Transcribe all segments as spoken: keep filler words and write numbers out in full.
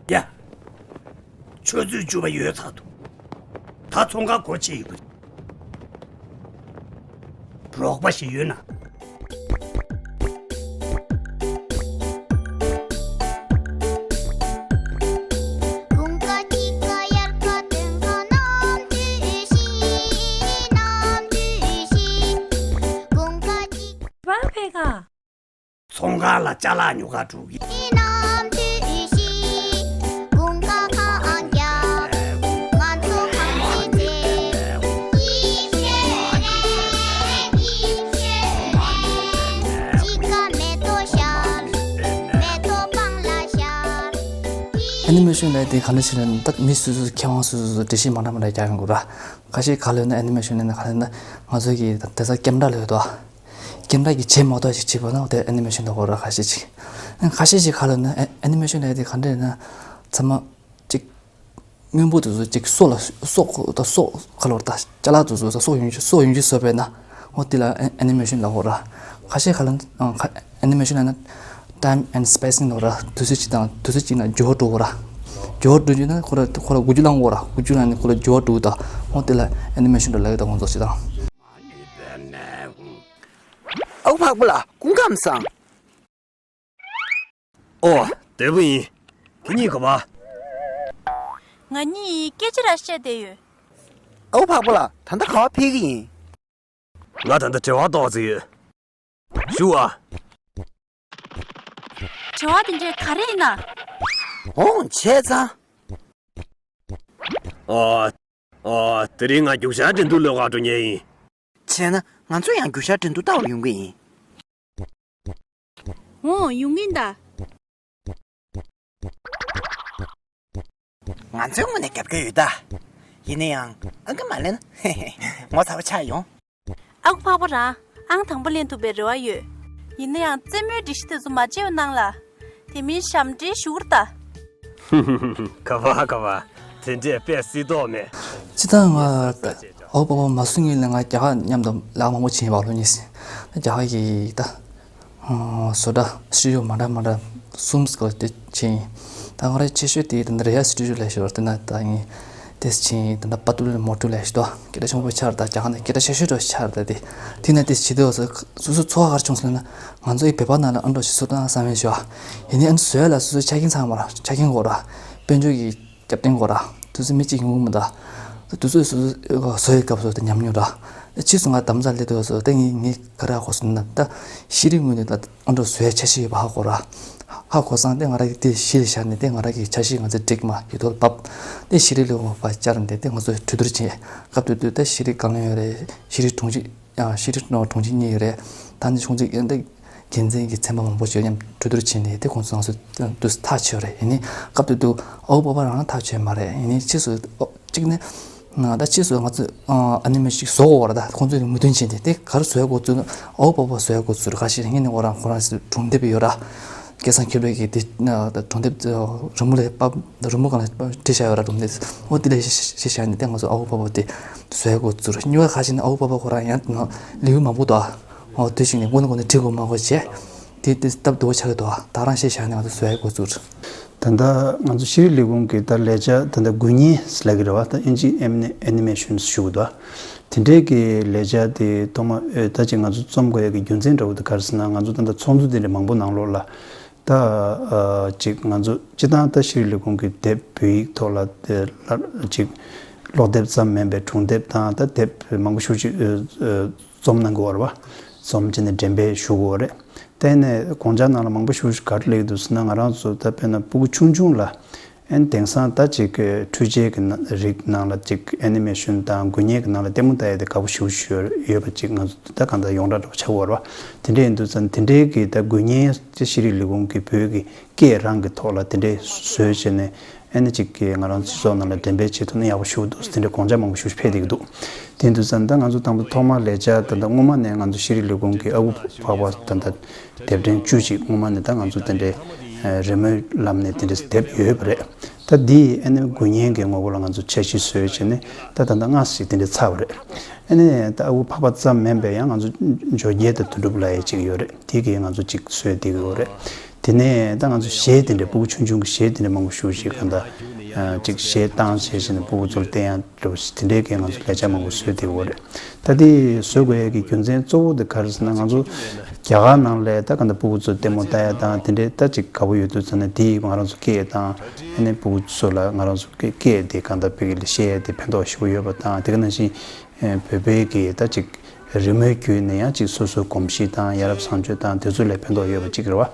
ཡ། ཆུ་ཚོད་བཅུ་པ་ཡོལ་ཚར་འདུག་ད་ཚོང་ཁང་སྒོ་ཕྱེ་ཡོད་པ་རེད། རོགས་པ་ཞིག་ཡོད་ན། བ་ཕེ་ཁ། ཚོང་ཁང་ལ་ཅ་ལག་ཉོ་གར་འགྲོ་གི། ཨེ་ནི་མེ་ཤོན་ལབ་དེ་ག་འདྲ་ཞིག་ལབ་ན། ད་མི་སོ་སོ་མཁས་དབང་སོ་སོ་སོ་འགྲེལ་བཤད་མ་འདྲ་མ་འདྲ་རྒྱག་ཡོང་གི་ར། ཁ་ཤས་ག་ལབ་ན་ཨེ་ནི་མེ་ཤོན་ལབ་ན་ག་ལབ་ན་ང་ཚོ་གི་ད་དེང་སང་ཀེམ་ར་ལབ་ཡོད་དོ། ཀེམ་ར་གི་བྱེད་མ་ཐུབ་ཞིག་བྱེད་པ་ན་དེ་ཨེ་ནི་མེ་ཤོན་ལབ་གོ་ར། ཁ་ཤས་ཅིག་ཁ་ཤས་ཅིག་ག་ལབ་ན་ཨེ་ཨེ་ནི་མེ་ཤོན་ལབ་དེ་ག་འདྲ་ན་ཚང་མ་ཅིག་སྔོན་པོ་དེ་ཚོ་ཅིག་སྲོག་ལ་སྲོག་ད་སྲོག་ག་ལབ་ར། ད་ཅ་ལག་དེ་ཚོ་ད་སྲོག་ཡོང་རྒྱུ་སྲོག་ཡོང་རྒྱུ་བཟོས་པས་ན་འོ་དེ་ལ་ཨེ་ཨེ་ནི་མེ་ཤོན་ལབ་གོ་ར། ཁ་ཤས་ག་ལབ་ན་ཨེ་ནི་མེ་ཤོན་ལབ་ན་time and spacing་ལབ་ར། དུས་ཚོད་གཅིག་དང་དུས་ཚོད་གཅིག་ནང་འགྱུར་བ་འགྲོ་གོ་ར། འགྱུར་བ་འགྲོ་རྒྱུ་ན་ཁོ་ར་ཁོ་ར་འགུལ་སྐྱོད་བསླང་གོ་ར། འགུལ་སྐྱོད་བསླངས་ནས་ཁོ་ར་འགྱུར་བ་འགྲོ་གི། ད་འོ་དེ་ལ་ཨེ་ནི་མེ་ཤོན་འགྲོ་ལབ་ཡོད། ད་ཁོང་ཚོ་ཅིག་དང་། ཨའུ་ཕག་པ་ལགས་སྐུ་ཁམས་བཟང་། ཨོ། བདེ་པོ་ཡིན། ཁྱེད་གཉིས་ག་པར། ང་གཉིས་སྐད་ཆ་ར་བཤད་བསྡད་ཡོད། ཨའུ་ཕག་པ་ལགས་ད་ལྟ་ག་པར་ཕེབས་ཀྱི་ཡིན། ང་ད་ལྟ་འབྲེལ་བ་གཏོང་རྩིས་ཡོད། ཞུ་ཨ། དྲི་བ་དེ་འདྲས་ག་རེ་ཡིན་ན། འོང་བྱས་ཙང་། ཨ། ཨ། དེ་རིང་ང་རྒྱུག་ཤར་འགྲན་བསྡུར་ལས་ཀར་འགྲོ་མཁན་ཡིན། བྱས་ན་ང་ཚོ་ཡང་རྒྱུག་ཤར་འགྲན་བསྡུར་ལྟ་བར་ཡོང་གི་ཡིན། འོང་ཡོང་གི་ཡིན་ད། ང་ཚོའི་ངོས་ནས་རྒྱབ་སྐྱོར་ཡོད་ད། ཡིན་ན་ཡང་ཨང་ཀི་མ་ལེན་ན་ངོ་ཚ་པོ་ཆགས་ཡོང་། ཨ་ཁུ་འཕགས་པ་རང་ཨང་དང་པོ་ལེན་ཐུབ་པའི་རེ་བ་ཡོད། ཡིན་ན་ཡང་རྩེད་མོའི་སྒྲིག་གཞི་དེ་ཚོ་མ་བརྗེད་པ་གནང་ལ། དེ་མིན་ཞབས་འདྲེན་ཞུ་གི་རེད་ད། ག་པ་ག་པ། དེ་འདྲས་དཔེ་སྲིད་དོགས་མེད། སྤྱིར་བཏང་ང་ཨ་ཁུ་འཕགས་པ་མ་སུ་ངེས་ལ་ང་རྒྱ་གར་མཉམ་དུ་ལས་ཀ་མང་པོ་བྱས་པ་ལོ་གཉིས་ཟིན། རྒྱ་གར་གྱི་ད། བཟོ་གྲྭ་སི་ཊི་ཡུ་མ་འདྲ་མ་འདྲ་གསུམ་ཙམ་དེ་ཕྱིན། ད་ང་རང་ཆེ་ཤོས་དེ་ད་ལྟ་རེ་ཡ་སི་ཊི་ཡུ་ལབ་ཤོར་དེ་ན་ད་ངས་དེ་ཕྱིན། ད་ལྟ་པ་ཏུ་ལི་མོ་ཊུ་ལབ་ཤོར་སྐད་གྲགས་ཆེན་པོ་ཆགས་རེད། ད་རྒྱ་གར་ནས་སྐད་གྲགས་ཆེ་ཤོས་འདྲ་ཆགས་རེད། ད་དེ་དེ་ན་དེ་བྱེད་དུས་སོ་སོ་ཚོར་བ་ག་རེ་བྱུང་སོང་ན་ང་ཚོ་ཡི་བོད་པ་ནང་ལ་ཨ་འདྲ་ཞིག་བཟོ་སྟངས་བསམ་ཡས་ཤོག་ཡིན་ནའི་ཨ་ནི་བཟོ་ཡ་ལ་སོ་སོའི་ཆ་རྐྱེན་ཚང་མ་ར་ཆ་རྐྱེན་དགོས་ར། དཔལ་འབྱོར་གྱི་རྒྱབ་རྟེན་དགོས་ར། དུས་ཚོད་མི་གཅིག་ཡོང་གི་མི་འདུག་དུས་ཚོད་སོ་སོ་བཟོ་ཡི་སྐབས་སུ་དེ་ཉམས་མྱོང་ར། ཕྱིས་སུ་ང་དམ་བཅའ་སླེབས་དུས་སུ་དེ་ངས་ངས་ག་རེ་ཧ་གོ་སོང་ན་ད་ཤེས་རིག་ངོས་ནས་ད་ཨ་འདྲ་བཟོ་ཡ་འཆར་གཞི་ཡོད་པ་ཧ་གོ་ར། ཧ་གོ་སོང་། དེ་ང་རང་གིས་དེ་གཞི་ལ་བཞག་ནས་དེ་ང་རང་གི་འཆར་གཞི་ང་ཚོའི་སྒྲིག་མ་ཡིག་ཐོག་ལ་ཕབ། དེ་ཤེས་རིག་ལས་ཁུངས་ཕར་བཅར་ནས་དེ་ང་ཚོས་གྲོས་བསྡུར་བྱས། སྐབས་དེ་དུས་ད་ཤེས་རིག་བཀའ་བློན་ཡོད་རེད། ཤེས་རིག་དྲུང་ཆེ། ཡང་ཤེས་རིག་དྲུང་ཆེ་གཉིས་ཡོད་རེད། ད་ནི་ཆུང་ཚིག་ཡོད་འདི། འགན་འཛིན་གྱི་ཚན་པ་མང་པོ་ཞིག་མཉམ་གྲོས་བསྡུར་བྱས་ནས་དེ་ཁོང་ཚོ་ང་ཚོ་དུས་སུ་ཐག་ཆོད་རེད། ཡིན་ནའི་སྐབས་དེ་དུས་ཨའུ་པ་པ་རང་ཐག་ཆོད་མ་རེད། ཡིན་ནའི་ཕྱིས་སུ་ཨོ་གཅིག་ནི། ད་ཕྱིས་སུ་ང་ཚོས་ཨ་ནི་མེ་ཞིག་བཟོ་དགོས་པ་རེད། ད་ཁོང་ཚོས་མོས་མཐུན་བྱས་ཏེ་དེ་ག་རེ་བཟོ་ཡ་དགོས་ཚུལ་ནི་ཨའུ་པ་པ་བཟོ་ཡ་དགོས་ཚུལ་ག་ཞིག་རེད། ངས་ནི་འོ་རང་ཁོ་རང་སྲིད་སྒྲུང་དེབ་ཡོད་ར། སྐལ་བཟང་མཁས་གྲུབ་ཀྱིས་དེ་སྒྲུང་དེབ་རི་མོ་ལས་པ་རི་མོ་སྒང་ལ་བྲིས་བཞག་ཡོད་ར། སྒྲུང་དེབ་འོ་དེ་ལས་ཤེས་བྱས་ནས་དེ་ང་ཚོ་ཨའུ་པ་པ་དེ་བཟོ་ཡ་དགོས་ཚུལ། གཉིས་པ་ག་ཞིག་ནི་ཨའུ་པ་པ་ཁོ་རང་ཡང་ལེའུ་མང་པོ་འདུག་ཨོ་དེ་ཞིག་ནས་དངོས་གནས་དངོས་གནས་འབྲི་དགོས་མ་དགོས་བྱས། དེ་དེ་སྟབས་བདེ་བོ་ཆགས་ཀྱི་འདུག་ད་རང་ཤེས་བཞག་ནས་ང་ཚོ་བཟོ་ཡ་དགོས་ཚུལ། ད་ལྟ་ང་ཚོ་ཤེས་རིག་ལས་ཁུངས་ཀྱི་ད་ལས་འཆར་ད་ལྟ་དགུ་བརྙན་ཟེར་ལབ་ཀྱི་རེད་བ། ད་ཨིན་ཇི་ཨེ་ནི་མེ་ཤོན་ཞུ་གི་འདུག་དེ་འདྲའི་གི་ལས་འཆར་དེ་ཐོག་མ་ཨོ་ད་ཅིག་ང་ཚོ་རྩོམ་དགོས་ཡ་གི་རྒྱུ་མཚན་འདྲ་བོ་དེ་ག་རེ་ཟེར་ན། ང་ཚོ་ད་ལྟ་ཚོགས་འདུ་དེ་འདྲ་མང་པོ་ནང་ལོགས་ལ་ད་ཨ་ཅིག་ང་ཚོ་སྤྱིར་བཏང་ད་ཤེས་རིག་ལས་ཁུངས་ཀྱི་དེབ་བོད་ཡིག་ཐོག་ལ་དེ་ལ་ཅིག་ཀློག་དེབ་ཙམ་མིན་པའི་སྒྲུང་དེབ་དང་ད་དེབ་མང་པོ་ཞེ་པོ་ཅིག་ཨ་ཨ་རྩོམ་གནང་གི་ཡོད་རེད་བ། རྩོམ་བྱས་ནས་འགྲེམས་སྤེལ་ཞུ་གི་ཡོད་རེད། དེ་ནས་དགོངས་འཆར་ནང་ལ་མང་པོ་ཞེ་པོ་ཅིག་ག་རེ་སླེབས་ཀྱི་འདུག་ཟེར་ན། ང་རང་ཚོ་ད་དཔེར་ན་སྤུ་གུ་ཆུང་ཆུང་ལ་ཨན་དེང་སང་ད་ཅིག་འཕྲུལ་ཆས་ཀྱི་ནང་རིགས་ནང་ལ་ཅིག་ཨེ་ནི་མེ་ཤོན་དང་དགུ་བརྙན་གྱི་ནང་ལ་ལྟད་མོ་ལྟ་ཡ་དེ་དགའ་པོ་ཞེ་པོ་ཅིག་ཡོད་ཡོད་པ་ཅིག་ང་ཚོ་ད་གང་ལྟར་ཡོངས་གྲགས་འདྲ་པོ་ཆགས་ཡོད་རེད་བ། དེ་འདྲ་ཡིན་དུས་ཙང་དེ་འདྲའི་གི་ད་དགུ་བརྙན་ཅིག་ཤེས་རིག་ལས་ཁུངས་ཀྱི་བོད་ཀྱི་སྐད་རང་གི་ཐོག་ལ་དེ་འདྲའི་བཟོས་བྱས་ནས་ཨ་ནི་ཅིག་གི་ང་རང་སྤྱི་ཚོགས་ནང་ལ་འགྲེམས་སྤེལ་བྱེད་ཐུབ་ན་ཡག་པོ་ཞེ་པོ་འདུག་ཟེར་དེ་འདྲའི་དགོངས་འཆར་མང་པོ་ཞེ་པོ་ཅིག་ཕེབས་བསྡད་ཀྱི་འདུག་དེ་ཡིན་དུས་ཙང་ད་ང་ཚོ་དང་པོ་ཐོག་མར་ལས་འཆར་ད་ལྟ་སྔོན་མ་ནས་ང་ཚོ་ཤེས་རིག་ལས་ཁུངས་ཀྱི་ཨ་ཁུ་འཕགས་པ་ད་ལྟ་དེབ་ཕྲེང་བཅུ་ཅིག་སྔོན་མ་ནས་ད་ང་ཚོ་དེ་འདྲའི་རི་མོའི་ལམ་ནས་དེ་འདྲའི་དེབ་ཡོད་པ་རེད། ད་འདི་ཨ་ནི་དགོས་མཁན་གྱི་ངོ་བོ་ལ་ང་ཚོ་འཆར་གཞི་བཟོས་བྱས་ནས་ད་ད་ལྟ་སྔ་ཞིག་དེ་འདྲ་ཚར་བ་རེད། ཨ་ནི་ད་ཨ་ཁུ་འཕགས་པ་ཙམ་མིན་པའི་ཡང་ང་ཚོ་འཇོ་རྒྱལ་དང་དོན་གྲུབ་ལགས་ཡས་ཅིག་ཡོད་རེད། དེ་གིས་ང་ཚོ་ཅིག་བཟོས་བསྡད་ཀྱི་ཡོད་རེད། དེ་ནས་ད་ང་ཚོ་གཞས་དེ་འདྲ་སྤུ་གུ་ཆུང་ཆུང་གི་གཞས་དེ་འདྲ་མང་པོ་ཞེ་པོ་ཅིག་གང་ལྟར་ཅིག་གཞས་བཏང་བྱས་བྱས་ནས་སྤུ་གུ་ཚོར་བསྟན་ཡག་འདྲ་པོ་ཞིག་དེ་འདྲའི་གི་ང་ཚོ་ལས་འཆར་མང་པོ་བཟོས་བསྡད་ཀྱི་ཡོད་རེད། ད་དེ་བཟོ་དགོས་ཡ་གི་རྒྱུ་མཚན་གཙོ་བོ་དེ་ག་རེ་ཟེར་ན། ང་ཚོ་རྒྱ་གར་ནང་ལ་ད་ག་འདྲ་སྤུ་གུ་ཚོ་ལྟད་མོ་ལྟ་ཡ་དང་དེ་འདྲའི་ད་ཅིག་དགའ་པོ་ཡོད་དུས་ཙམ་ན་དེ་ང་རང་ཚོ་སྐད་དང་ཨ་ནི་སྤུ་གུ་ཚོ་ལ་ང་རང་ཚོ་སྐད་སྐད་དེ་ག་འདྲ་བོད་སྐད་ལ་བཤད་ཡ་དེ་ཕན་ཐོགས་ཞེ་པོ་ཡོད་པ་དང་། དེ་ག་ནང་བཞིན་བོད་པའི་གི་ད་ཅིག་རི་མོའི་བརྒྱུད་ནས་ཡང་ཅིག་སོ་སོའི་གོམས་གཤིས་དང་ཡ་རབས་བཟང་སྤྱོད་དང་དེ་ཚོ་ལ་ཕན་ཐོགས་ཡོད་པ་ཅིག་རེད་བ།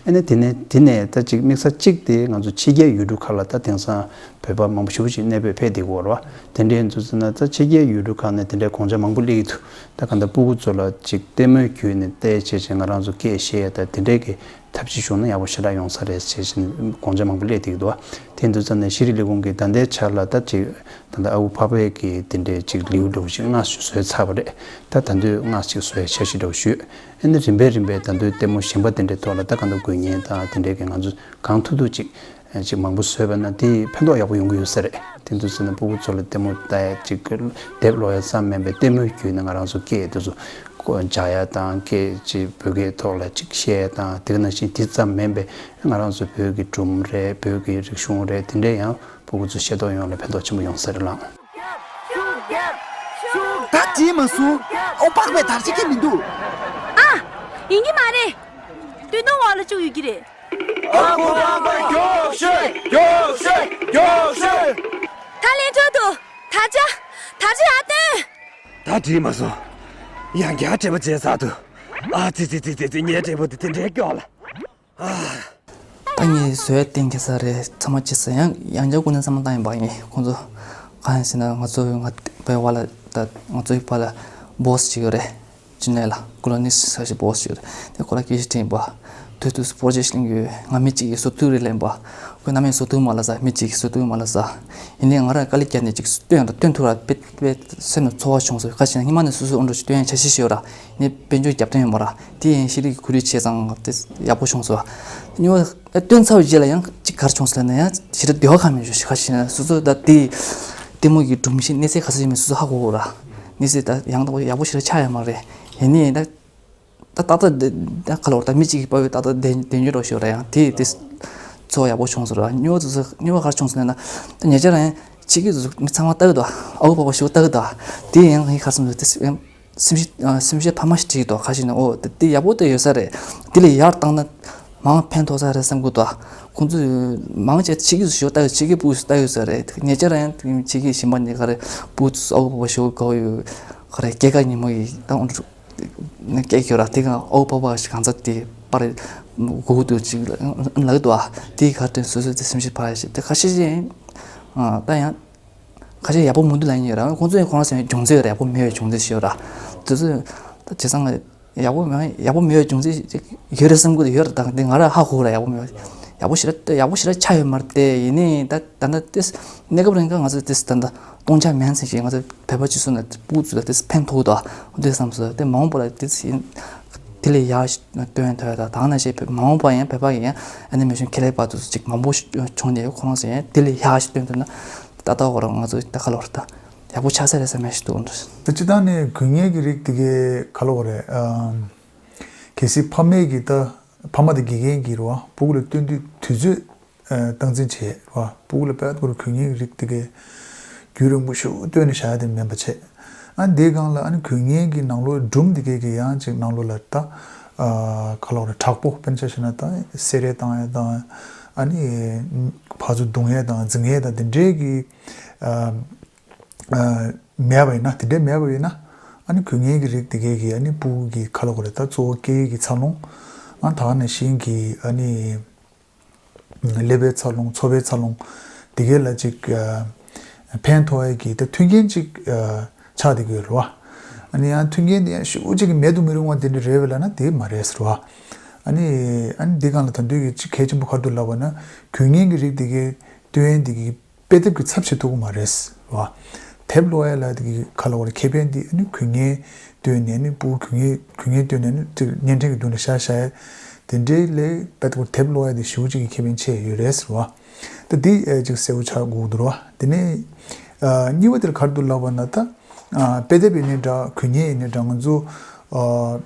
ཨ་ནི་དེ་ནས་དེ་ནས་ད་ཅིག་དམིགས་བསལ་གཅིག་དེ་ང་ཚོ་ཕྱི་རྒྱལ་ཡུལ་གྲུ་ཁག་ལ་ད་དེང་སང་བོད་པ་མང་པོ་ཞེ་པོ་ཅིག་གནས་སྤོས་ཕེབས་བསྡད་ཀྱི་ཡོད་རེད་བ། དེ་འདྲའི་དུས་ཙམ་ན་ད་ཕྱི་རྒྱལ་ཡུལ་གྲུ་ཁག་ནས་དེ་འདྲའི་སྒོ་ལྕགས་མང་པོ་སླེབས་ཀྱི་འདུག་ད་ག་འདྲ་སྤུ་གུ་ཚོ་ལ་ཅིག་ལྟད་མོའི་བརྒྱུད་ནས་བལྟས་བྱས་བྱས་ང་རང་ཚོ་སྐད་བཤད་ཡ་ད་དེ་འདྲའི་གི་ཐབས་ཤེས་བྱུང་ན་ཡག་པོ་ཞེ་དྲག་ཡོང་ས་རེད་ཟེར་བཞིན་སྒོ་ལྕགས་མང་པོ་སླེབས་བསྡད་ཀྱི་འདུག་བ། དེ་དུས་ཙམ་ནས་ཤེས་རིག་ལས་ཁུངས་ཀྱིས་ད་ལྟའི་ཆར་ལ་ད་ཅིག་ད་ལྟ་ཨ་ཁུ་འཕགས་པའི་གི་དེ་འདྲའི་ཅིག་ལེའུ་འདྲ་བོ་ཞིག་སྔ་ཞིག་བཟོས་ཚར་བ་རེད། ད་ད་དུང་སྔ་ཞིག་བཟོ་ཡ་འཆར་གཞི་འདྲ་བོ་ཞིག་ཡོད། ཨ་ནི་རིམ་པས་རིམ་པས་ད་དུང་ལྟད་མོ་གཞན་པ་དེ་འདྲའི་ཐོག་ལ་ད་ག་འདྲ་དགོས་མཁན་དང་དེ་འདྲའི་གི་ང་ཚོ་གང་ཐུབ་ཐུབ་ཅིག་ཅིག་མང་པོ་བཟོས་པ་ན་དེ་ཕན་ཐོགས་ཡག་པོ་ཡོང་གི་ཡོད་ས་རེད། དེ་འདུག་ཟེར་ན་སྤུ་གུ་ཚོ་ལ་ལྟད་མོ་ལྟ་ཡ་ཅིག་དེབ་ཀློག་ཡ་ཙམ་མིན་པའི་ལྟད་མོའི་བརྒྱུད་ནས་ང་རང་ཚོ་སྐད་དེ་ཚོ་སྦྱང་ཡ་དང་སྐད་ཅིག་བོད་སྐད་ཐོག་ལ་ཅིག་བཤད་ཡ་དང་། དེ་ག་ནང་བཞིན་དེ་ཙམ་མིན་པའི་ང་རང་ཚོ་བོད་ཀྱི་སྒྲུང་རེད། བོད་ཀྱི་རིག་གཞུང་རེད། དེ་འདྲའི་ཡང་སྤུ་གུ་ཚོ་ཤེས་རྟོགས་ཡོང་ལ་ཕན་ཐོགས་ཆེན་པོ་ཡོང་ས་རེད་ལགས། ད་བྲིས་མ་སོང་། ཨོ་པགས་པའི་དར་ཅིག་གི་མི་འདུག་ཨ། ཡིན་གྱི་མ་རེད། སྟོད་ཐུང་འོག་ལ་བཅུག་ཡོད་ཀྱི་རེད། ཨ་ཁུ་འཕགས་པ་མགྱོགས་ཤོས། མགྱོགས་ཤོས། མགྱོགས་ཤོས། ད་ལན་འགྲོ་འདུག་དར་ཅིག་དར་ཅིག་ཨ་སྟོན། ད་བྲིས་མ་སོང་། ཡང་བསྐྱར་འབྲེལ་བ་བྱས་ཚར་འདུག་ཨ་ཙི་ཙི་ཙི་ཙི་ཙི། ངའི་འབྲས་བུ་དེ་དེ་འདྲའི་སྐྱོ་ལ། ད་ངས་བཟོས་གཏན་འཁེལ་ས་རེད། ཚང་མ་བྱེད་ས། ཡང་ཡང་བསྐྱར་སྐུ་མདུན་ཚང་མ་བཏང་ཡིན་པ། ངས་ཁོང་ཚོ་གང་ཡིན་ཟེར་ན། ང་ཚོ་ང་བའི་བ་ལ་ད་ང་ཚོའི་བ་ལ་བོ་སི་ཅིག་ཡོད་རེད། ཅི་ནས་ལ་ཀུ་ལོ་ནིས་ས་ཞིག་བོ་སི་ཅིག་ཡོད་རེད། དེ་ཁོ་ལ་སྐད་ཆ་དྲིས་ཡིན་པ། དུས་དུས་སུ་པོ་རོ་ཇེག་ཤིན་གྱི་ང་མི་གཅིག་གིས་བཟོ་ཐུབ་རེད་ལབ་ཡིན་པ། ཁོས་ནམ་ཡང་བཟོ་ཐུབ་མ་ལ་ས། མི་གཅིག་གིས་བཟོ་ཐུབ་མ་ལ་ས། ཡིན་ནའི་ང་རང་དཀའ་ལས་བརྒྱབ་ནས་ཅིག་སྟོན་དང་སྟོན་ཐུབ་ར། དཔེ་དཔེ་སེམས་ལ་ཚོར་བ་བྱུང་སོང་། ཁ་ཤས་ན་སྔོན་མ་ནས་སོ་སོའི་འོག་འགྲོ་ཞིག་སྟོན་ཡ་འཆར་གཞི་ཞིག་ཡོད་ར། ནི་དཔལ་འབྱོར་རྒྱབ་རྟེན་ཡོད་མ་ར། དེ་ཡང་ཤེས་རིག་གི་ཁོར་ཡུག་བྱས་ཙང་དེ་ཡག་པོ་བྱུང་སོང་། སྨྱོ་བ་སྟོན་ཚར་བའི་རྗེས་ལ་ཡང་ཅིག་ག་རེ་བྱུང་སོང་ལབ་ན། ཡང་ཞེ་དྲག་བདེ་བ་ཁ་མི་འཇུག་ཁ་ཤས་ན་སོ་སོ་ད་དེ་ལྟད་མོ་གི་སྒྲོམ་གཞི་གནས་ཚད་ག་ཚོད་ཡིན་མིན་སོ་སོ་ཧ་གོ་གོ་ར། གནས་ཚད་ད་ཡང་ད་ཡག་པོ་ཞེ་དྲག་ཆགས་ཡོད་མ་རེད། ཡིན་ནའི་ད་ད་ཏག་ཏག་འདི་ད་ག་ལོར་ད་མི་གཅིག་གིས་ཕབ་ཡོད། ད་ད་བདེན་བདེན་རྒྱུ་འགྲོ་ཞོར་ར། ཡང་དེ་དེ་ཚོ་ཡག་པོ་བྱུང་སོང་ར། སྨྱོ་བ་ཚོ་སྨྱོ་བ་ག་རེ་བྱུང་སོང་ལབ་ན། ད་ཉེ་ཆར་ཡང་ཕྱི་རྒྱལ་ཚོ་མི་ཚང་མ་ལྟ་གི་འདུག་ཨ་ཁུ་འཕགས་པ་ཞིག་ལྟ་གི་འདུག་དེ་ཡང་ངས་ག་རེ་བསམ་སོང་། དེ་སེམས་ཤེས་ཨ་སེམས་ཤེས་ཕ་མ་ཞིག་བྲིས་འདུག་ཁ་ཤས་ན། ཨོ་དེ་དེ་ཡག་པོ་དེ་ཡོད་ས་རེད། དེ་ལས་ཡར་བཏང་ན་མང་ཕན་ཐོགས་ས་རེད་བསམ་གི་འདུག་ཁོང་ཚོས་མང་ཆེ་ཕྱི་རྒྱལ་ཚོ་ཞོ་ལྟ་གི་ཕྱི་རྒྱལ་སྤུ་གུ་ཚོ་ལྟ་ཡོད་ས་རེད། ཉེ་ཆར་ཡང་ཕྱི་རྒྱལ་གཞན་པ་ནས་ག་རེ་སྤུ་གུ་ཚོ་ཨ་ཁུ་འཕགས་པ་ཞིག་ག་ཡོད་ག་རེ་སྐྱེས་སྐར་ཉིན་མོ་ཡི་ད་ཨོ་སྐད་ཁྱོད་ར་དེ་ག་ཨོ་པ་པ་ཞིག་གང་ཚ་དེ་པར་གུ་དུ་ཅིག་ལ་ལག་ཏུ་ཨ་དེའི་ཁ་ཏོན་སོ་སོའི་དེ་སེམས་ཤེས་ཕར་ཞིག་དེ་ཁ་ཤས་ཤིག་ཨ་ད་ཡང་ཁ་ཤས་ཡག་པོ་མི་འདུག་ལབ་ཡིན་ར། ཁོང་ཚོས་ཁོ་རང་སེམས་སྦྱོང་ཚད་ཡག་པོ་མེད་པའི་སྦྱོང་ཚད་ཞིག་ཡོད་ར། དེ་ཚོ་ད་བྱས་ཙང་ཡག་པོ་མེད་ཡག་པོ་མེད་པའི་སྦྱོང་ཚད་ཅིག་ཡོད་རེད་བསམ་གི་འདུག་ཡོད་རེད། ད་འདི་ང་རང་ཧ་གོ་ར། ཡག་པོ་མེད་པ་ཡག་པོ་ཞེ་དྲག་ཡག་པོ་ཞེ་དྲག་ཆགས་ཡོད་མ་རེད་དེ། ཡིན་ནའི་ད་ད་ལྟ་དེ་གནས་སྐབས་རིང་ག་ང་ཚོ་དེ་ད་ལྟ་སྟོང་ཆ་མེད་ཟེར་ཞིག་ང་ཚོ་བོད་པ་སྤྱི་ཚོགས་ནང་སྤུ་གུ་ཚོ་ལ་དེ་ཕན་ཐོགས་འདུག་འདི་བསམ་སོང་། དེ་མ་འོངས་པ་ལ་དེ་ཡིན་དེ་ལས་ཡག་ཞིག་སྟོན་ཐུབ་ཡ་དང་། ད་ག་ནང་བཞིན་མ་འོངས་པ་ཡང་བོད་པ་ཡི་ཡང་ཨ་ནི་མེ་ཤོན་ཁེ་ལས་པ་ཚོ་ཅིག་མང་པོ་བྱུང་ནས་ཁོ་རང་ཚོ་ཡང་དེ་ལས་ཡག་ཞིག་སྟོན་ཐུབ་ན་ད་ལྟ་ཁོ་རང་ང་ཚོ་ད་ག་ལོར་ད་ཡག་པོ་ཆགས་ས་རེད་བསམ་ཡ་ཞིག་འདུག་ད་སྤྱིར་བཏང་ནས་དགོས་ངེས་ཀྱི་རིགས་དེ་གའི་ག་ལོ་བ་རེད། ཨམ། གལ་སྲིད་ཕ་མས་ཀྱིས་ད་ཕ་མ་དང་དགེ་རྒན་གྱིས་རེད་བ། སྤུ་གུ་ལ་སྟོན་དུས་དུས་ཚོད་ཨ་སྟངས་འཛིན་བྱེད་རེད་བ། སྤུ་གུ་ལ་དཔེ་ཁོ་རང་དགོས་ངེས་ཀྱི་རིགས་དེ་གའི་རྒྱུན་རིང་པོ་ཞིག་སྟོན་ནས་བཞག་ཡ་དེ་མིན་པ་བྱེད། ཨ་འདིའི་སྒང་ལ་ཨ་ནི་དགོས་ངེས་ཀྱི་ནང་ལོགས་སྒྲུང་དེ་གའི་གི་ཡང་ཅིག་ནང་ལོགས་ལ་ད་ཨ་ག་ལོ་བ་རེད། དྲག་པོ་དཔེར་ན་ཆ་བཞག་ན་ད་སེ་རེ་བཏང་ཡ་དང་། ཨ་ནི་ཕར་ཚུར་རྡུང་ཡ་དང་འཛིང་ཡ་དང་དེ་འདྲའི་གི་ཨ། ཨ། མེད་པ་ཡིན་ན། དེ་འདྲའི་མེད་པ་ཡིན་ན། ཨ་ནི་དགོས་ངེས་ཀྱི་རིགས་དེ་གའི་གི་ཨ་ནི་སྤུ་གུ་གི་ག་ལོ་བ་རེད། ད་གཙོ་བོ་སྐད་ཡིག་གི་འཚར་ལོངས། ཨ་ད་ག་ནང་བཞིན་གྱི་ཨ་ནི་ཀླད་པའི་འཚར་ལོངས། ཚོར་བའི་འཚར་ལོངས་དེ་གའི་ལ་ཅིག་ཨ་ཕན་ཐོགས་ཡ་གི་ད་མཐུན་རྐྱེན་ཅིག་ཨ་ཆགས་བསྡད་ཀྱི་ཡོད་རེད་བ། ཨ་ནི་ཡང་མཐུན་རྐྱེན་དེ་ཡང་ཞེ་པོ་ཅིག་གི་མེད་དུ་མི་རུང་བ་དེ་འདྲ་རེད་པས་ལབ་ན་དེ་མ་རེད་ཟེར་བ། ཨ་ནི་ཨ་ནི་འདི་སྒང་ལ་ད་དུང་གི་ཅིག་གལ་ཆེན་པོ་ག་རེ་འདུག་ལབ་པ་ན། དགོས་ངེས་ཀྱི་རིགས་དེ་གའི་སྟོན་ཡ་དེ་གི་དཔེ་དེབ་ཀྱི་ཚབ་བྱེད་ཐུབ་ཀྱི་མ་རེད་བ། དེབ་ཀློག་ཡ་ལ་དེ་གི་ག་ལ་བ་རེད། ཁེ་ཕན་དེ་ཨ་ནི་དགོས་ངེས་བཏོན་ནས་ཨ་ནི་སྤུ་གུ་དགོས་ངེས་དགོས་ངེས་བཏོན་ནས་ཨ་ནི་ཅིག་བརྙན་འཕྲིན་གྱི་མདུན་ལ་བཞག་བཞག་ཡ་དེ་འདྲའི་ལས་དཔེ་དེབ་དེབ་ཀློག་ཡ་དེ་ཞེ་པོ་ཅིག་གི་ཁེ་ཕན་ཆེ་ཡོད་རེད་ཟེར་བ། ད་འདི་ཨེ་ཅིག་གསལ་པོ་ཆགས་དགོས་འདུག་ར། དེ་ནས་ཨ་གཉིས་པ་དེར་ག་རེ་འདུག་ལབ་པ་ན། ད་ཨ་དཔེ་དེབ་ཡིན་ནའི་འདྲ། དགོས་མཁན་ཡིན་ནའི་འདྲ། ང་ཚོ་ཨ་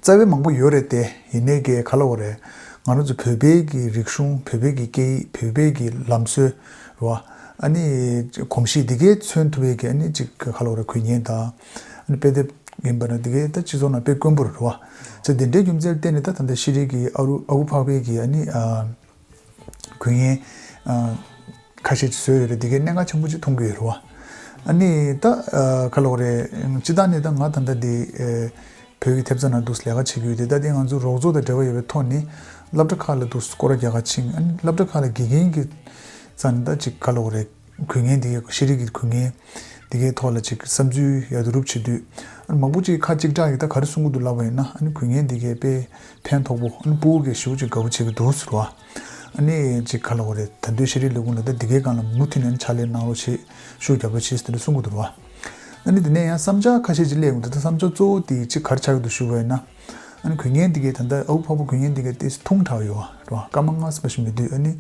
རྩ་བའི་མང་པོ་ཡོད་རེད་དེ། ཡིན་ནའི་གི་ག་ལབ་དགོས་རེད། ང་རང་ཚོ་བོད་པའི་གི་རིག་གཞུང་། བོད་པའི་གི་སྐད་ཡིག། བོད་པའི་གི་ལམ་སྲོལ་རེད་བ། ཨ་ནི་གོམས་གཤིས་འདི་གའི་མཚོན་ཐུབ་པའི་གི་ཨ་ནི་ཅིག་ག་ལབ་དགོས་རེད། དགོས་མཁན་དང་། ཨ་ནི་དཔེ་དེབ་ཡིན་པ་ན་འདི་གའི་ད་སྤྱི་ཚོགས་ནང་དཔེ་དཀོན་པོ་རེད་བ། ཚེ་འདི་འདྲའི་རྒྱུ་མཚན་བརྟེན་ནས་ད་ད་ལྟ་ཤེས་རིག་གི་ཨ་རུ་ཨ་ཁུ་འཕགས་པའི་གི་ཨ་ནི་ཨ་དགོས་མཁན་ཨ་ཁ་ཤས་ཅིག་བཟོས་ཡོད་རེད། འདི་གའི་གནད་འགག་ཆེན་པོ་ཅིག་མཐོང་གི་ཡོད་རེད་བ། ཨ་ནི་ད་ཨ་ག་ལབ་དགོས་རེད། སྤྱིར་བཏང་ནས་ད་ང་ད་ལྟ་འདི་ཨ་བོད་ཀྱི་ཐེབས་རྩ་ནང་འདུག་ལས་ཀ་བྱེད་ཀྱི་ཡོད་དེ། ད་དེ་ང་ཚོ་རོགས་ཚོགས་དང་འབྲེལ་བ་ཡོད་པའི་ཐོག་ནས་སློབ་གྲྭ་ཁག་ལ་འདུག་སྐོར་ར་རྒྱག་ག་ཕྱིན། ཨ་ནི་སློབ་གྲྭ་ཁག་ལ་དགེ་རྒན་གྱི་རྩ་ནས་ད་ཅིག་ག་ལབ་དགོས་རེད། དགོས་མཁན་འདི་གའི་ཤེས་རིག་གི་དགོས་མཁན་འདི་གའི་ཐོག་ལ་ཅིག་བསམ་ཚུལ་ཡར་རུབ་བྱེད་དུས། ཨ་ནི་མང་པོ་ཅིག་ཁ་གཅིག་གྲགས་ཀྱིས་ད་ག་རེ་གསུང་གི་འདུག་ལབ་པ་ཡིན་ན། ཨ་ནི་དགོས་མཁན་འདི་གའི་དཔེ་ཕན་ཐོགས་པོ། ཨ་ནི་སྤུ་གུ་གིས་ཞེ་པོ་ཅིག་དགའ་པོ་བྱེད་ཀྱི་འདུག་ཟེར་བ། ཨ་ནི་ཅིག་ག་ལབ་དགོས་རེད། ད་དུང་ཤེས་རིག་ལས་ཁུངས་ལ་ད་འདི་གའི་སྒང་ལ་མུ་མཐུད་ནས་ཕྱག་ལས་གནང་རོགས་བྱེད། ཤུགས་རྒྱབ་རོགས་བྱེད་ཟེར་དེ་འདྲ་གསུང་གི་འདུག་ར། ཨ་ནི་དེ་ནས་ཡང་བསམ་འཆར་ཁ་ཤས་ཅིག་སླེབས་ཡོང་དུས། ད་བསམ་འཆར་གཙོ་བོ་དེ་ཅིག་ག་རེ་ཆགས་ཀྱི་འདུག་ཞུ་བ་ཡིན་ན། ཨ་ནི་དགོས་མཁན་འདི་གའི་ད་ལྟ་ཨ་ཁུ་འཕགས་པ་དགོས་མཁན་འདི་གའི་ཏོག་ཙམ་ཐུང་དྲགས་ཡོད་ར། སྐར་མ་ལྔ་ཙམ་ཞིག་མི་འདུག་ཨ་ནི་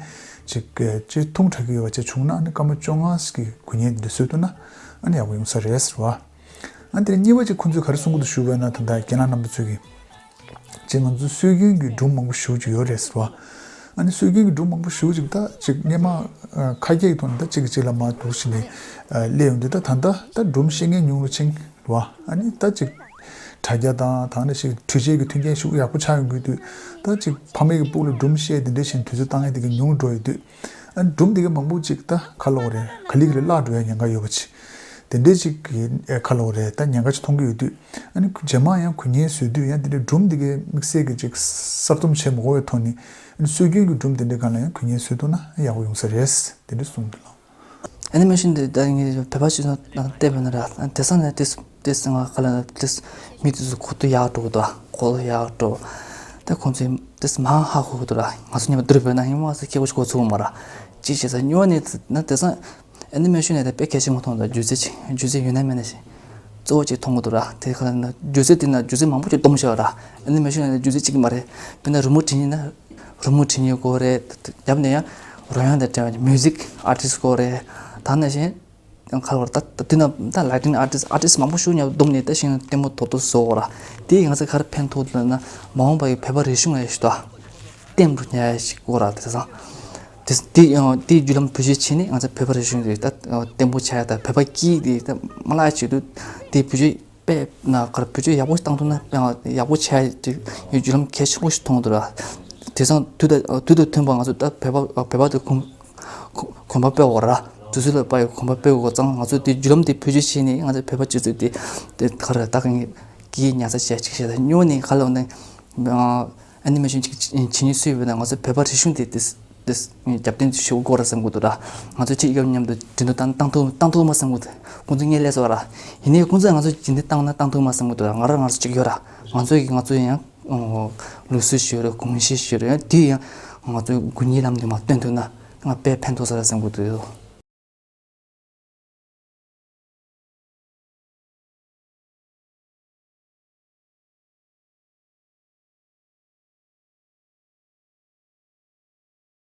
ཅིག་ཅིག་ཐུང་དྲགས་ཀྱི་ཡོད་པ་ཅིག་བྱུང་ན། ཨ་ནི་སྐར་མ་བཅོ་ལྔ་ཙམ་གྱི་དགོས་མཁན་འདི་འདྲ་བཟོས་ཐུབ་ན་ཨ་ནི་ཡག་པོ་ཡོང་ས་རེད་ཟེར་བ། ཨ་ནི་དེ་ནས་གཉིས་པ་ཅིག་ཁོང་ཚོས་ག་རེ་གསུང་གི་འདུག་ཞུ་བ་ཡིན་ན། ད་ལྟ་རྒན་ལགས་རྣམ་པ་ཚོས་ཀྱིས་ཅིག་ང་ཚོ་སྲོལ་རྒྱུན་གྱི་སྒྲུང་མང་པོ་ཞེ་པོ་ཅིག་ཡོད་རེད་ཟེར་བ། ཨ་ནི་སྲོལ་རྒྱུན་གྱི་སྒྲུང་མང་པོ་ཞེ་པོ་ཅིག་ད་ཅིག་སྔོན་མ་ཨ་ཁ་སྐད་ཀྱི་ཐོག་ནས་ད་གཅིག་གིས་གཅིག་ལ་མར་འདུག་བྱས་ནས་ཨ་སླེབས་ཡོང་དུས། ད་ད་ལྟ་ད་སྒྲུང་བཤད་མཁན་ཉུང་རུ་ཕྱིན་རེད་བ། ཨ་ནི་ད་ཅིག་དྲ་རྒྱ་དང་། ད་ནི་ཞིག་འཕྲུལ་ཆས་ཀྱི་མཐུན་རྐྱེན་ཤུགས་ཡག་པོ་ཆགས་ཡོང་གི་ཡོད་དུས། ད་ཅིག་ཕ་མེས་ཀྱི་སྤུ་གུ་ལ་སྒྲུང་བཤད། དེ་འདྲ་བྱས་ནས་དུས་ཚོད་བཏང་མཁན་དེ་ག་ཉུང་རུ་འགྲོ་ཡོད་དུས། ཨ་ནི་སྒྲུང་དེ་ག་མང་པོ་ཅིག་ད་ག་ལབ་དགོས་རེད། ག་ལེ་ག་ལེ་བརླག་འགྲོ་ཡ་ཉེན་ཁ་ཡོད་པ་ཅིག་དེ་འདྲ་ཅིག་གི་ཨེ་ག་ལབ་དགོས་རེད། ད་ཉེན་ཁ་ཅིག་མཐོང་གི་ཡོད་དུས། ཨ་ནི་རྗེས་མ་ཡང་དགོས་མཁན་བཟོ་དུས། ཡང་དེ་འདྲའི་སྒྲུང་དེ་གའི་དམིགས་བསལ་གྱི་ཅིག་གསར་རྩོམ་བྱེད་མ་དགོས་པའི་ཐོག་ནས། ཨ་ནི་སྲོལ་རྒྱུན་གྱི་སྒྲུང་དེ་འདྲའི་སྒང་ལ་ཡང་དགོས་མཁན་བཟོས་ཐུབ་ན་ཡག་པོ་ཡོང་ས་རེད། དེ་འདྲ་གསུངས་འདུག་ལགས། ཨེ་ནི་མེ་ཤིན་དེ་ད་ངས་བོད་པ་སྤྱི་ཚོགས་ནང་བལྟས་པ་ན་ར། དེང་སང་ནས་དེ་དེ་སང་ག་ལ་དེ་མི་དེ་ཚོ་གོ་རྟོགས་ཡག་འགྲོ་གི་འདུག་གོ་རྟོགས་ཡག་འགྲོ། ད་ཁོང་ཚོས་དེ་མར་ཧ་གོ་གི་འདུག་ར། ང་ཚོ་ཉི་མ་བསྡུར་བས་ན་ཡང་མ་ཟེར་སྐད་ཆ་གོ་ཚུགས་མ་ར། ཅི་བྱས་ས་སྨྱོ་ནས་ན། དེང་སང་ཨེ་ནི་མེ་ཤིན་ནས་ད་དཔེ་གལ་ཆེན་པོ་མཐོང་འདུག་སྒྱུ་རྩལ་ཅིག་སྒྱུ་རྩལ་ཡོད་ན་མེད་ན་ཞིག་གཙོ་བོ་ཅིག་མཐོང་གི་འདུག་ར། དེ་ག་ལ་ན་སྒྱུ་རྩལ་དེ་ན་སྒྱུ་རྩལ་མང་པོ་ཅིག་སྡོམ་བཞག་ར། ཨེ་ནི་མེ་ཤིན་ནས་སྒྱུ་རྩལ་གཅིག་མ་རེད། དཔེར་ན་རི་མོ་བྲིས་ནས་ན། རི་མོ་བྲིས་ནས་དགོས་རེད། རྒྱབ་ནས་ཡང་རོལ་དབྱངས་དང་འབྲེལ་བའི་མིའུ་ཟིག་ཨར་ཊིསི་དགོས་རེད། ད་ནང་བཞིན་ག་རེ་ད་ད་དེ་ན་ད་ལའི་ཊིང་ཨར་ཊིསི་ཨར་ཊིསི་མང་པོ་ཞིག་མཉམ་བསྡོམས་ནས་ད་ཤིང་ལྟད་མོ་དོ་དོ་བཟོ་དགོས་ར། དེ་ང་ཚོ་ག་རེ་ཕན་ཐོགས་འདུག་ལབ་ན། མ་འོངས་པ་ཡི་བོད་པ་རིག་གཞུང་ལ་ཡ་ཞིག་ད་བརྟན་པོ་ཉར་ཡ་ཞིག་དགོས་ར། དེ་ཚང་དེ་དེ་ཡང་དེ་བརྒྱུད་ལམ་བེད་སྤྱོད་བྱས་ནས་ང་ཚོ་བོད་པ་རིག་གཞུང་དེ་ད་བརྟན་པོ་ཆགས་ཡ། ད་བོད་པ་སྐད་དེ་ད་མ་བརླག་ཆེད་དུ་དེ་བེད་སྤྱོད་དཔེ་ན་གར་བེད་སྤྱོད་ཡག་པོ་ཞིག་བཏང་ཐུབ་ན་ཡག་པོ་ཆགས་ཡོད། རྒྱུ་ལམ་གལ་ཆེན་པོ་ཞིག་མཐོང་འདུག་ར། དེང་སང་དུས་དང་དུས་དང་མཐུན་པ་ང་ཚོ་ད་བོད་པ་བོད་པ་དེ་གོམ་གོམ་པ་སྤོ་དགོས་ར། དུས་ཚོད་ལ་བབ་ཡ་གོམ་པ་སྤོ་དགོས་ཙང་། ང་ཚོ་དེ་རྒྱུ་ལམ་དེ་བེད་སྤྱོད་བྱས་ནས་ང་ཚོ་བོད་པ་སྤྱི་ཚོགས་དེ་དེ་ག་རེ་ད་གང་གི་ཉར་ཚགས་བྱས་ཅིག་བྱས། ད་སྨྱོ་ནས་ག་ལ་འོ་ན་ཨ་ནི་མེ་ཤིན་ཅིག་བྱེད་ཉེས་སུ་ཡོད་པ་ན། ང་ཚོ་བོད་པ་རིག་གཞུང་དེ་དེ་དེ་རྒྱབ་རྟེན་དུ་ཞུ་དགོས་ར་བསམ་གི་འདུག་ར། ང་ཚོ་ཅིག་ཡོད་མཉམ་དུ་འགྲན་བསྡུར་བཏང་བཏང་ཐུབ་བཏང་ཐུབ་མ་བསམ་གི་འདུག་ཁོང་ཚོ་ངས་ལས་སོ་ར། ཡིན་ནའི་ཁོང་ཚོས་ང་ཚོ་རྒྱུན་ལྡན་བཏང་ན་བཏང་ཐུབ་མ་བསམ་གི་འདུག་ར། ང་རང་ང་ཚོ་ཅིག་ཡོད་ར། ང་ཚོ་ཡི་ང་ཚོ་ཡང་ལུགས་སྲོལ་ཞིག་ཡོད་རེད། གོམས་གཤིས་ཞིག་ཡོད་རེད། དེ་ཡང་ང་ཚོ་དགུ་གཉིས་ལམ་དུ་མ་སྟོན་ཐུབ་ན་ང་དཔེ་ཕན་ཐོགས་ས་རེད་བསམ་གི་འདུག